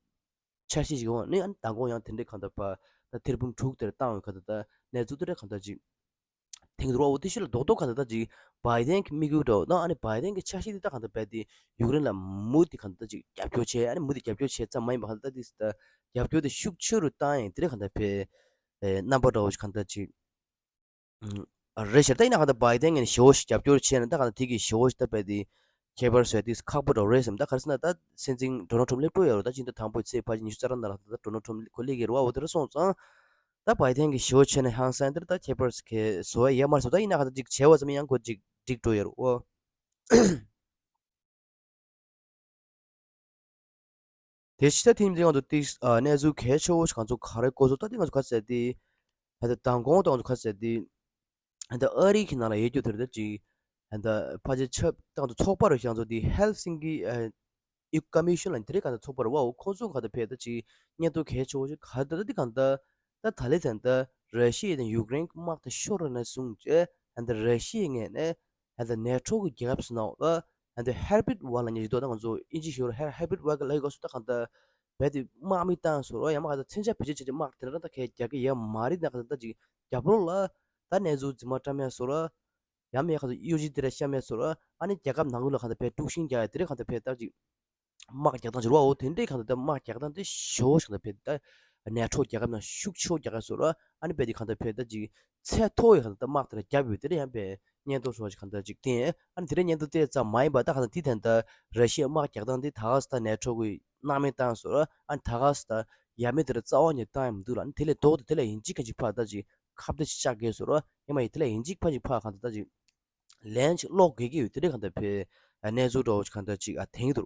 འཆར་གཞི་ཞིག་འོང་ནི་ཨ་ནི་མདང་དགོང་ཡང་དེ་འདྲའི་གང་ལྟར་ཕར་ད་ཐེར་འབུམ་དྲུག་དེར་བཏང་བའི་གང་ལྟར་ད་གནས་ཚུལ་དེ་འདྲ་གང་ལྟར་ཅིག་ཐེངས་རོ་འོ་དེ་ཤུལ་ལ་རྡོག་རྡོག་གང་ལྟར་ད་ཅིག་བྷའི་ཏན་གྱི་དམིགས་ཡུལ་འདྲ་བོ་ད་ཨ་ནི་བྷའི་ཏན་གྱི་འཆར་གཞི་དེ་ད་གང་ལྟར་ཕར་དེ་ཡུཀ་རེན་ལ་མུ་མཐུད་གང་ལྟར་ད་ཅིག་རྒྱབ་སྐྱོར་བྱས་ཨ་ནི་མུ་མཐུད་རྒྱབ་སྐྱོར་བྱས་ཙམ་མ་ཡིན་པ་གང་ལྟར་ད་དེ་ད་རྒྱབ་སྐྱོར་དེ་ཤུགས་ཆེ་རུ་བཏང་ཡས་དེ་འདྲ་གང་ལྟར་ཕར་རྣམ་པ་འདྲ་བོ་ཞིག་གང་ལྟར་ཅིག་ཨ་རེད་ཤག་ད་ཡིན་ན་གང་ལྟར་བྷའི་ཏན་ངོས་ནས་ཞེ་པོ་ཞིག་རྒྱབ་སྐྱོར་བྱས་ན་ད་གང་ལྟར་དེ་གི་ཞེ་པོ་ཞིག་ད་རྦད་དེ་ཁྱད་པར་བཟོ་ཡ་དེ་ཁག་པོ་འདྲ་བོ་རེད་བསམ། ད་ག་རེ་ཟེར་ན་ད་སྲིད་འཛིན་ཌོ་ནལ་ཊམ་སླེབས་འགྲོ་ཡོད་རེད། ད་སྤྱི་ཟླ་དང་པོའི་ཚེས་ཕལ་ཆེར་ཉི་ཤུ་རྩ་གྲངས་ནང་ལ་ད་ཌོ་ནལ་ཊམ་ཁོ་སླེབས་ཀྱི་རེད་བ། འོ་དེ་འདྲ་སོང་ཙང་ད་བྷའི་ཏན་གྱིས་ཞེ་པོ་བྱས་ན་ཧང་སང་དེར་ད་ཁྱད་པར་ག་བཟོ་ཡ་ཡོད་མ་རེད་བསམ། ད་ཡིན་ན་གང་ལྟར་ཅིག་བྱས་པ་ཙམ་ཡང་ཁོ་ཅིག་འགྲིག་འགྲོ་ཡོད་རེད་འོ། དེ་ཕྱི་ད་ཐེངས་འདི་ང་ཚོ་ཏིག་ཨ་གནས་ཚུལ་གལ་ཆེ་བོ་ཞིག་ང་ཚོ་ག་རེ་གོ་སོང་ད་འདི་ང་ཚོ་ག་ཟེར་ཏེ། ད་ལྟ་མདང་དགོང་ད་ང་ཚོ་ག་ཟེར་ཏེ། ད་ལྟ་ཨ་རི་གི་ནང་ལ་ཡོད་རྒྱུ་དེར་ད་ཅིག་ད་ལྟ་ཕལ་ཆེར་ཆབ་ད་ང་ཚོ་ཚོགས་པ་རུ་ཞིག་ང་ཚོ་འདི་ཧེལ་སིང་གི་ཨ་ཡུ་ཀོ་མི་ཤོན་ལ་དེ་རིང་གང་ལྟར་ཚོགས་པ་རེད་བའོ། ཁོང་ཚོ་གང་ལྟར་ཕེབས་ད་ཅིག་སྙན་ཐོ་གལ་ཆེ་བོ་ཞིག་ག་ད་ད་འདི་གང་ལྟར་ད་ད་ལས་ད་ལྟ་ར་ཤི་ཡ་དང་ཡུཀ་རེན་གྱི་དམག་དེ་ཤོར་ར་ནས་བཟུང་བྱས་ད་ལྟ་ར་ཤི་ཡའི་ངོས་ནས་ད་ལྟ་ནེ་ཊོ་གི་རྒྱལ་ཁབ་ཟེར་ནའོ་ལ་ད་ལྟ་ཧེ་བི་རི་ཊི་ཝར་ལབ་མཁན་ཞིག་འདུག་ད་ང་ཚོ་ཨིན་ཇི་ཞུ་ར་ཧེ་བི་རི་ཊི་ཝར་གི་ལབ་ཡོད་ག་སུ་ད་གང་ལྟར་རྦད་དེ་དམག་མི་བཏང་སོང་ར་ཡང་མ་ག་ད་མཚོན་ཆ་བེད་སྤྱོད་བྱས་ཏེ་དམག་དེ་འདྲ་ད་གས་རྒྱག་གི་ཡོད་མ་རེད། ད་ག་ད་ད་ཅིག་རྒྱབ་ལོགས་ལ་ད་གནས་ཚུལ་རྫུན་མ་བཀྲམ་ཡ་སོང་ར། ཡང་མེད་ཁ་ཚོ་གཡོ་ཇི་དེ་ར་ཤ་མེད་སོ་ར། ཨ་ནི་རྒྱལ་ཁབ་ནང་ལོགས་ལ་གང་ལྟར་ཕེབས་དཀྲུག་ཤིང་རྒྱག་ཡ་དེ་རིང་གང་ལྟར་ཕེབས་ད་ཅིག་དམག་རྒྱག་སྟངས་ཅིག་རེད་བའོ། དེ་འདྲའི་གང་ལྟར་ད་དམག་རྒྱག་སྟངས་དེ་ཞོ་ཞིག་གང་ལྟར་ཕེབས་ད་ནེ་ཊོ་རྒྱལ་ཁབ་ནང་ཤུགས་ཆེ་བོ་རྒྱག་ཡ་སོ་ར། ཨ་ནི་ཕེབས་དེ་གང་ལྟར་ཕེབས་ད་ཅིག་ཚད་མཐོ་བའི་གང་ལྟར་ད་དམག་དེ་ར་རྒྱབ་ཡོད་དེ་ར་ཡང་ཕེབས་སྙན་ཐོ་སོགས་ཅིག་གང་ལྟར་ཅིག་བསྟན། ཨ་ནི་དེ་ར་སྙན་ཐོ་བསྟན་ཙམ་མ་ཡིན་པ་ད་གང་ལྟར་དེ་ད་ལྟ་ར་ཤི་ཡའི་དམག་རྒྱག་སྟངས་དེ་ད་ག་ས་ད་ནེ་ཊོ་གི་སྣང་མེད་བཏང་སོ་ར། ཨ་ནི་ད་ག་ས་ད་ཡ་མེད་དེ་ར་རྩ་བ་ཉིད་བཏང་ཡ་མི་འདུག་ལ། ཨ་ནི་དེ་ལས་ལྡོག་སྟེ་དེ་ལ་ཡིན་གཅིག་ག་གཅིག་ཕར་ད་ཅིག་ཁ་གཏད་ཅིག་བཅག་དགོས་སོ་ར། ཡང་མ་ཡིན་དེ་ལ་ཡིན་གཅིག་ཕར་ཅིག་ཕར་གང་ལྟར་ད་ཅིག་ལན་ཅིག་སློག་དགོས་ཀྱི་ཡོད་དེ་འདྲའི་གང་ལྟར་ཕེབས་གནས་ཚུལ་འདྲ་བོ་ཅིག་གང་ལྟར་ཅིག་ཨ་དེང་དུ་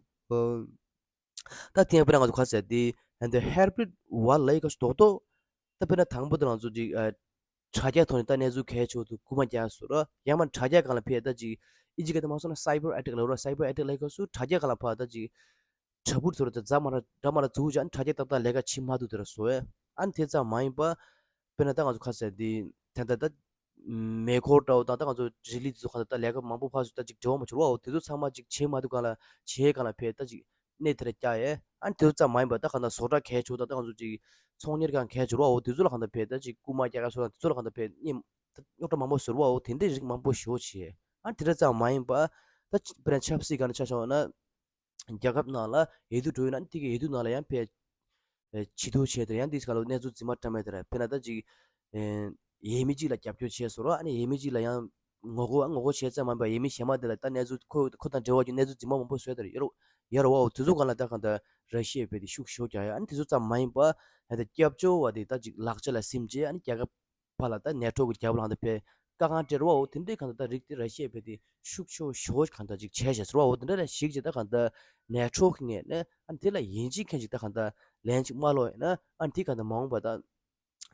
ད་དེང་དཔེར་ན་ང་ཚོ་ག་ཟེར་དེ་ཧན་དེ་ཧེ་བི་རི་ཊི་ཝར་ལབ་ཡ་ག་ཞིག་རྡོག་རྡོག་ད་དཔེར་ན་དང་པོ་དེ་ང་ཚོ་ཅིག་ཨ་དྲ་རྒྱ་ཐོག་ནས་ད་གནས་ཚུལ་གལ་ཆེ་བོ་དེ་རྐུ་མ་རྒྱག་སོ་ར། ཡང་མ་དྲ་རྒྱ་སྒང་ལ་ཕེབས་ད་ཅིག་ཨིན་ཇི་སྐད་དུ་མ་སོང་ན་སའི་བར་ཨེ་ཊེག་ལབ་ར། སའི་བར་ཨེ་ཊེག་ལབ་ཡ་ག་ཞིག་དྲ་རྒྱ་སྒང་ལ་ཕར་ད་ཅིག་དྲ་འབུར་ཚོ་ར་ད་འཛམ་མ་ར་འདྲ་མ་ར་འཛུགས་བྱས་ཨ་ནི་དྲ་རྒྱ་ཏག་ཏག་ལས་ཀ་བྱེད་མ་ཐུབ་དེ་ར་བཟོ་བས། ཨ་ནི་དེ་ཙམ་མ་ཡིན་པ། དཔེར་ན་ད་ང་ཚོ་ག་ཟེར་དེ་ད་ལྟ་ད་མེ་འཁོར་འདྲ་བོ་དང་ད་ང་ཚོ་རི་ལི་དེ་ཚོ་ག་ད་ད་ལས་ཀ་མང་པོ་ཕར་ཚུར་ད་ཅིག་འབྲེལ་བ་མ་བྱུང་བའོ། དེ་ཚོ་ཚང་མ་ཅིག་བྱེད་མ་ཐུབ་གང་ལ་བྱེད་གང་ལ་ཕེབས་ད་ཅིག་གནས་དེ་ར་བསྐྱལ་ཡས། ཨ་ནི་དེ་ཚོ་ཙམ་མ་ཡིན་པ་ད་ག་ད་བཟོ་གྲྭ་གལ་ཆེ་བོ་དང་ད་ང་ཚོ་ཅིག་ཚོང་གཉེར་ཁང་གལ་ཆེ་བོ་འོ་དེ་ཚོ་ལ་གང་ད་ཕེབས་ད་ཅིག་རྐུ་མ་རྒྱག་ག་སོགས་དང་དེ་ཚོ་ལ་གང་ད་ཕེབས་རྙེད་རྙོག་དྲ་མང་པོ་བཟོ་བའོ། དེ་འདྲའི་རིགས་མང་པོ་ཞེ་པོ་བྱས། ཨ་ནི་དེ་འདྲ་ཙམ་མ་ཡིན་པ་ད་ཅིག་དཔེར་ན་ཆབ་སྲིད་སྒང་ནས་ཆ་བཞག་ན། རྒྱལ་ཁབ་ནང་ལ་འོས་བསྡུ་འགྲོ་ཡོད་ན་དེ་གའི་འོས་བསྡུ་ནང་ལ་ཡང་ཕེབས། ཨེ་ཇུས་གཏོགས་བྱས་ཏེ་ཡང་འདི་སྒང་ལ་གནས་ཚུལ་རྫུན་མ་བཀྲམ་མེད་དེ་ར། དཔེར་ན་ད་ཅིག་ཨེ་ཡས་མས་གཅིག་ལ་རྒྱབ་སྐྱོར་བྱས་སོང་ར། ཨ་ནི་ཡས་མས་གཅིག་ལ་ཡང་ངོ་རྒོལ་ཨ་ངོ་རྒོལ་བྱས་ཙམ་མ་ཡིན་པ་ཡས་མས་གཞན་མ་དེ་ལ་ད་གནས་ཚུལ་ཁོ་ཁོ་དང་འབྲེལ་བ་ཡོད་གནས་ཚུལ་རྫུན་མ་མང་པོ་བཟོས་དེ་ར་ཡོད་ར་ཡོད་ར་བའོ། དེ་ཚོ་སྒང་ལ་ད་གང་ད་ར་ཤི་ཡས་ཕེབས་ཏེ་ཤུགས་ཞེ་པོ་རྒྱག་ཡ། ཨ་ནི་དེ་ཚོ་ཙམ་མ་ཡིན་པ་ད་ད་སྐྱབས་བཅོལ་བ་དེ་ད་ཅིག་ལག་ཆ་ལ་སིམ་བྱས་ཨ་ནི་རྒྱལ་ཁབ་ཕར་ལ་ད་ནེ་ཊོ་གི་རྒྱབ་ལ་གང་ད་ཕེབས་དཀའ་ངལ་སྤྲད་ར་བའོ། དེ་འདྲའི་གང་ད་ད་རིགས་དེ་ར་ཤི་ཡས་ཕེབས་ཏེ་ཤུགས་ཆེ་ཤོས་གང་ད་ཅིག་བྱས་བྱས་སོང་ར་བའོ། དེ་འདྲ་ལ་ཞིག་བྱས་ད་གང་ད་ནེ་ཊོ་གི་ངོས་ནས་ཨ་ནི་དེ་ལ་ཡིན་གཅིག་མིན་གཅིག་ད་གང་ད་ལན་གཅིག་མ་སློག་ཡིན་ན་ཨ་ནི་དེ་གང་ད་མ་འོངས་པ་ད་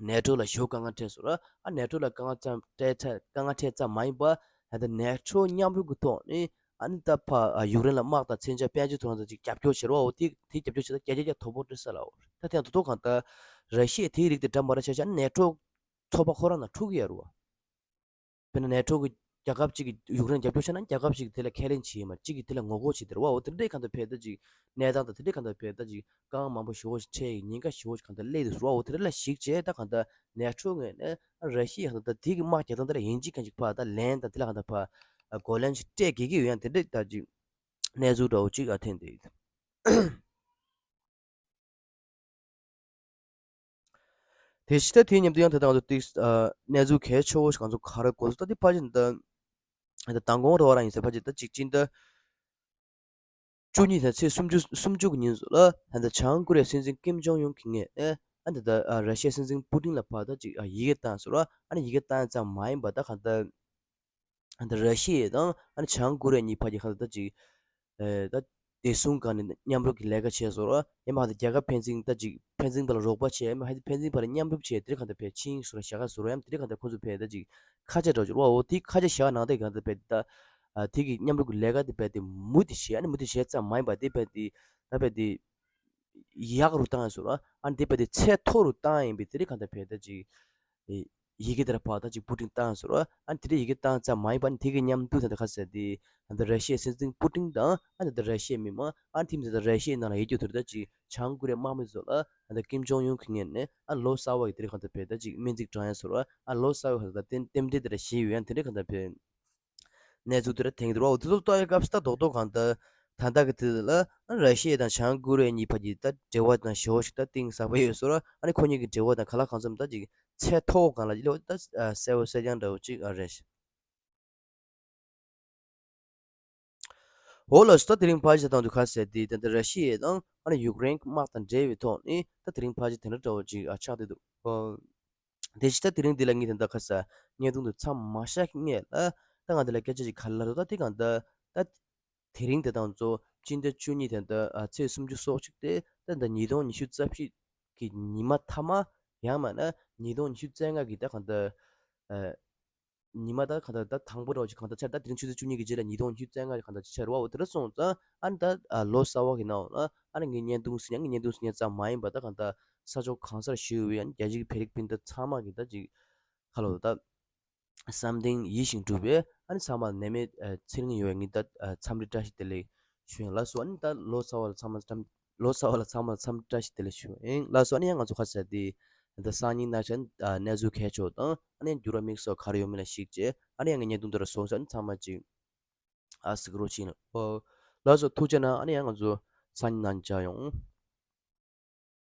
ནེ་ཊོ་ལ་ཞེ་པོ་དཀའ་ངལ་འཕྲད་སོང་ར། ཨ་ནེ་ཊོ་ལ་དཀའ་ངལ་ཙམ་འཕྲད་འཕྲད་དཀའ་ངལ་འཕྲད་ཙམ་མ་ཡིན་པ་ད་ལྟ་ནེ་ཊོ་མཉམ་རུབ་ཀྱི་ཐོག་ནས་ཨ་ནི་ད་ཕ་ཡུཀ་རེན་ལ་དམག་དང་མཚོན་ཆ་དཔལ་འབྱོར་ཐོག་ནས་ཅིག་རྒྱབ་སྐྱོར་བྱེད་རོགས་འོ། དེ་དེ་རྒྱབ་སྐྱོར་བྱེད་ད་བརྒྱ་ཆ་བརྒྱ་དོ་ཕོག་སྤྲད་ས་ལ་འོ། ད་དེ་ཡང་དོ་དོ་གང་ལྟར་ར་ཤི་ཡ་དེའི་རིགས་དེ་འདྲ་མ་ར་ཆ་ཆ་ཨ་ནི་ནེ་ཊོ་ཚོགས་པ་ཁོ་རང་ནང་འཁྲུག་གི་ཡོད་རེད་བ། དཔེར་ན་ནེ་ཊོ་གི་རྒྱལ་ཁབ་གཅིག་གིས་ཡུཀ་རེན་རྒྱབ་སྐྱོར་བྱས་ན་རྒྱལ་ཁབ་གཅིག་གིས་དེ་ལ་ཁས་ལེན་བྱེད་ཡིན་མ་གཅིག་གིས་དེ་ལ་ངོ་རྒོལ་བྱེད་དེ་རེད་བ། འོ་དེ་འདྲའི་གང་ལྟར་ཕེབས་ད་ཅིག་གནས་སྟངས་དང་དེ་འདྲའི་གང་ལྟར་ཕེབས་ད་ཅིག་དཀའ་ངལ་མང་པོ་ཞེ་པོ་ཞིག་འཕྲད་ཡིན། ཉེན་ཁ་ཞེ་པོ་ཞིག་གང་ལྟར་སླེབས་འདུག་ཟེར་བ། འོ་དེ་འདྲ་ལ་གཞིགས་བྱས་ད་གང་ལྟར་ནེ་ཊོ་ངོས་ནས་ར་ཤི་ཡ་གང་ལྟར་དེ་གི་དམག་རྒྱག་སྟངས་དེ་ལ་ཡིན་གཅིག་མིན་གཅིག་ཕར་ད་ལན་དང་དེ་ལ་གང་ལྟར་ཕར་གོ་ལན་ཞིག་སྤྲད་དགོས་ཀྱི་ཡོད། ཡང་དེ་འདྲའི་ད་ཅིག་གནས་ཚུལ་འདྲ་བོ་ཅིག་ཨ་ཐོན་བསྡད་ཡོད། དེ་ཕྱི་ད་དེའི་མཉམ་དུ་ཡང་ད་ལྟ་ང་ཚོ་ཏིག་ཨ་གནས་ཚུལ་གལ་ཆེ་བོ་ཞིག་ང་ཚོ་ག་རེ་གོ་སོང་ད་དེ་ཕལ་ཆེར་ད་ད་མདང་དགོང་རེད་བ་རང་ཡིན་ཟེར། ཕལ་ཆེར་ད་གཅིག་སྤྱི་ཟླ་བཅུ་གཉིས་དང་ཚེས་སུམ་ཅུ་སུམ་ཅུ་གི་ཉིན་སུ་ལ་ད་ལྟ་བྱང་ཀོ་རི་ཡའི་སྲིད་འཛིན་ཀིམ་ཇོང་ཡུན་གྱི་ངོས་ནས་ཨ་ད་ལྟ་ཨ་ར་ཤི་ཡའི་སྲིད་འཛིན་པུ་ཏིན་ལ་ཕར་ད་ཅིག་ཨ་ཡི་གེ་བཏང་ཟེར་བ། ཨ་ནི་ཡི་གེ་བཏང་ཙམ་མ་ཡིན་པ་ད་གང་ལྟར་ཨ་ད་ར་ཤི་ཡ་དང་ཨ་ནི་བྱང་ཀོ་རི་ཡ་གཉིས་ཕར་གྱི་གང་ལྟར་ད་ཅིག་ཨ་ད་བདེ་སྲུང་སྒང་ནས་མཉམ་རུབ་ཀྱི་ལས་ཀ་བྱས་ཟེར་བ། ཡང་མ་ད་རྒྱལ་ཁབ་ཕན་ཚུན་ད་ཅིག་ཕན་ཚུན་བར་ལ་རོགས་པ་བྱས། ཡང་མ་ཕན་ཚུན་བར་ལ་མཉམ་རུབ་བྱས་དེ་གང་ལྟར་ཕར་ཕྱིན་ཟེར་བ་བཞག་ག་ཟེར་བ། ཡང་དེ་གང་ལྟར་ཁོ་ཚོ་ཕར་ད་ཅིག་ཁ་ཆད་འདྲ་བོ་ཅིག་རེད་བ། འོ་དེ་ཁ་ཆད་བཞག་གནང་དེ་གང་ལྟར་ཕར་ད་ཨ་དེ་གི་མཉམ་རུབ་ཀྱི་ལས་ཀ་དེ་ཕར་དེ་མུ་མཐུད་བྱས། ཨ་ནི་མུ་མཐུད་བྱས་ཙམ་མ་ཡིན་པ་དེ་ཕར་དེ་ད་ཕར་དེ་ཡག་རུ་བཏང་ཡ་ཟེར་བ། ཨ་ནི་དེ་ཕར་དེ་ཚད་མཐོ་རུ་བཏང་ཡིན་པའི་དེ་རིགས་གང་ལྟར་ཕར་ད་ཅིག་ཡི་གེ་དེ་ར་ཕར་ད་ཅིག་པུ་ཏིན་བཏང་ཟེར་བ། ཨ་ནི་དེ་རིགས་ཡི་གེ་བཏང་ཙམ་མ་ཡིན་པ་ནི་དེ་གི་མཉམ་དུ་ད་ལྟ་ག་ཟེར་དེ་ད་ལྟ་ར་ཤི་ཡའི་སྲིད་འཛིན་པུ་ཏིན་དང་ཨ་ནི་ད་ལྟ་ར་ཤི་ཡའི་མི་མང་ཨ་ནི་དེ་མི་ད་ལྟ་ར་ཤི་ཡའི་ནང་ལ་ཡོད་རྒྱུ་དེ་ར་ད་ཅིག་བྱང་ཀོ་རི་ཡའི་དམག་མི་ཚོ་ལ་ད་ལྟ་ཀིམ་ཇོང་ཡུན་གྱི་ངོས་ནས་ཨ་ལོ་གསར་བ་ཡི་དེ་རིགས་གང་ལྟར་ཕར་ད་ཅིག་སྨོན་ཚིག་བགྲང་ཡ་ཟེར་བ། ཨ་ལོ་གསར་བའི་གང་ལྟར་རྟེན་རྟེན་འབྲེལ་དེ་ར་བཞེས་ཡོད། ཡང་དེ་རིགས་གང་ལྟར་ཕར་གནས་ཚུལ་དེ་ར་ཐོན་གྱི་འདུག་ར། འོ་དེ་ཚོ་ལྟ་ཡ་སྐབས་སུ་ད་རྡོག་རྡོག་གང་ལྟར་ད་ལྟ་གི་དུས་ལ་ཨ་ར་ཤི་ཡ་དང་བྱང་ཀོ་རི་ཡ་གཉིས་ཕར་གྱི་ད་འབྲེལ་བ་དང་ཞེ་པོ་ཞིག་ད་གཏིང་ཟབ་པོ་ཡོད་ཟེར་བ། ཨ་ནི་ཁོ་གཉིས་ཀྱི་འབྲེལ་བ་དང་གང་ལ་གང་འཚམ་ད་ཅིག་ཚད་མཐོ་བོ་སྒང་ལ་ལོ་ད་གསལ་བོ་གསལ་རྐྱང་འདྲ་བོ་ཅིག་ཨ་རེད། འོ་ལགས་སོ། ད་དེ་རིང་ཕལ་ཆེར་དང་དུ་ཁ་གསལ་དེ་ད་ལྟ་ར་ཤི་ཡ་དང་ཨ་ནི་ཡུཀ་རེན་གྱི་དམག་དང་འབྲེལ་བའི་ཐོག་ནས་ད་དེ་རིང་ཕལ་ཆེར་དེ་འདྲ་འདྲ་བོ་ཅིག་ཨ་ཆགས་བསྡད་འདུག་དེ་ཕྱི་ད་དེ་རིང་འདི་ལ་ངས་དེ་འདྲ་ཁ་གསལ་བརྙན་ཐུང་དུ་མཚམས་མ་བཞག་གི་སྔོན་ལ་ད་ང་འདི་ལ་སྐད་ཆ་ཅིག་ག་ལ་རོ། ད་དེ་གང་ད་ད་དེ་རིང་དེ་དང་ཚོ་སྤྱི་ཟླ་བཅུ་གཉིས་དེ་ད་ཨ་ཚེས་སུམ་ཅུ་སོགས་ཅིག་དེ་ ད་ད་ཉིས་སྟོང་ཉི་ཤུ་རྩ་བཞི་གི་ཉི་མ་མཐའ་མ། ཡང་མིན་ན་ཉིས་སྟོང་ཉི་ཤུ་རྩ་ལྔ་གི་ད་གང་ལྟར་ཨ་ཉི་མ་ད་གང་ལྟར་ད་དང་པོ་རོགས་ཀྱི་གང་ལྟར་ཆར་ད་དེ་རིང་ཆུ་ཚོད་བཅུ་གཉིས་ཀྱི་རྗེས་ལ་ཉིས་སྟོང་ཉི་ཤུ་རྩ་ལྔ་གི་གང་ལྟར་ཆར་བ་འོ་དེ་འདྲ་སོང་ཙང་ཨ་ནི་ད་ཨ་ལོ་གསར་པ་གི་ནང་ལ་ཨ་ནི་ངའི་བརྙན་ཐུང་ཟིན་ཡང་ངའི་བརྙན་ཐུང་ཟིན་ཡང་ཙམ་མ་ཡིན་པ་ད་གང་ལྟར་ས་ཕྱོགས་གང་སར་བཞུགས་ཡོད་ཨ་ནི་རྒྱལ་སྤྱིའི་བོད་རིགས་སྤུན་ཟླ་ཚང་མ་གི་ད་ཅིག་ཁ་ལོ་ད་བསམ་གཏན་ཡིད་བཞིན་འགྲུབ་པའི་ཨ་ནི་ཚང་མ་ནད་མེད་ཚེ་རིང་ཡོང་བའི་ངས་ད་འཚམས་འདྲི་བཀྲ་ཤིས་བདེ་ལེགས་ཞུ་ཡིན། ལགས་སོ། ཨ་ནི་ད་ལོ་གསར་པ་ལ་ཚང་མ་འཚམས་ལོ་གསར་པ་ལ་ཚང་མ་འཚམས་འདྲི་བཀྲ་ཤིས་བདེ་ལེགས་ཞུ་ཡིན། ལགས་སོ། ཨ་ནི་ཡང་ང་ཚོ་ཁ་ཤས་དེ་ད་སང་ཉིན་ནང་བཞིན་གནས་ཚུལ་གལ་ཆེ་བ་དང་ཨ་ནི་ཡང་འགྱུར་བ་དམིགས་བསལ་ག་རེ་ཡོད་མེད་ལ་གཞིགས་བྱས་ཨ་ནི་ཡང་ངའི་བརྙན་ཐུང་དེ་ར་སོང་ཙང་ཨ་ནི་ཚང་མ་ཅིག་ཨ་གཟིགས་རོགས་བྱེད་ཡིན། ཨོ། ལགས་སོ། ཐུགས་རྗེ་གནང་། ཨ་ནི་ཡང་ང་ཚོ་སང་ཉིན་ནང་མཇལ་ཡོང་།